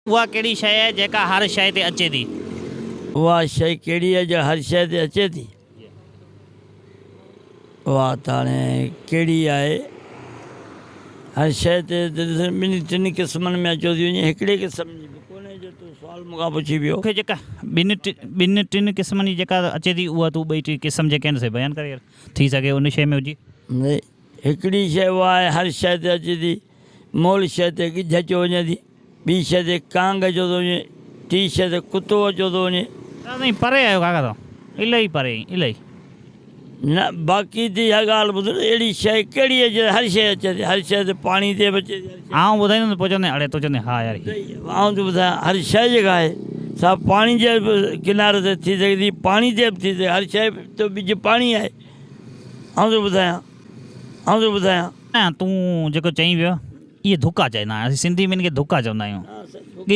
اها ڪهڙي شيء آهي جيڪا هر شيء تي اچي ٿي؟ اها شيء ڪهڙي آهي جيڪا هر شيء تي اچي ٿي؟ اها ته هاڻي ڪهڙي آهي؟ هر شيء تي ته ڏس ٻن ٽن قسمن ۾ اچيو ٿي وڃي هڪڙي قسم جي به ڪونهي جو تون سوال مون کان پڇي پيو. توکي جيڪا ٻن ٻن ٽن قسمن جي جيڪا اچي ٿي اها تون ٻئي ٽي قسم جيڪي آهن سي بيان ڪر يار ٿي سگهي ان شيء ۾ هجي. هڪڙي شيء اها آهي هر شيء تي اچي ٿي مول شيء تي ڳجهه اچيو وڃي ٿي. ٻي شيء تي ڪانگ اچيو ٿو وڃي، ٽين شيء تي ڪتو اچيو ٿو وڃي. شاهه سائين پري آهيو ڪاڪا توهان الائي پري آهين الائي. نه باقي ته اها ڳالهه ٻڌ ته اهڙي شيء ڪهڙي آهي جيڪا هر شيء اچي ٿي هر شيء تي پاڻي تي به اچي ٿي هر شيء. آئون ٻڌائيندس ته پوء چوندين اڙي تون چوندين ها يار هي. آئون ٿو ٻڌايان هر شيء جيڪا آهي سا پاڻي جي به ڪناري تي ٿي سگهي ٿي پاڻي تي به ٿي سگهي هر شيء ته ٻج پاڻي آهي آئون ٿو ٻڌايان آئون ٿو ٻڌايان. تون جيڪو چئين پيو. اهي ڌڪا چوندا آهيون اسين سنڌي ۾ ان کي ڌڪا چوندا آهيون.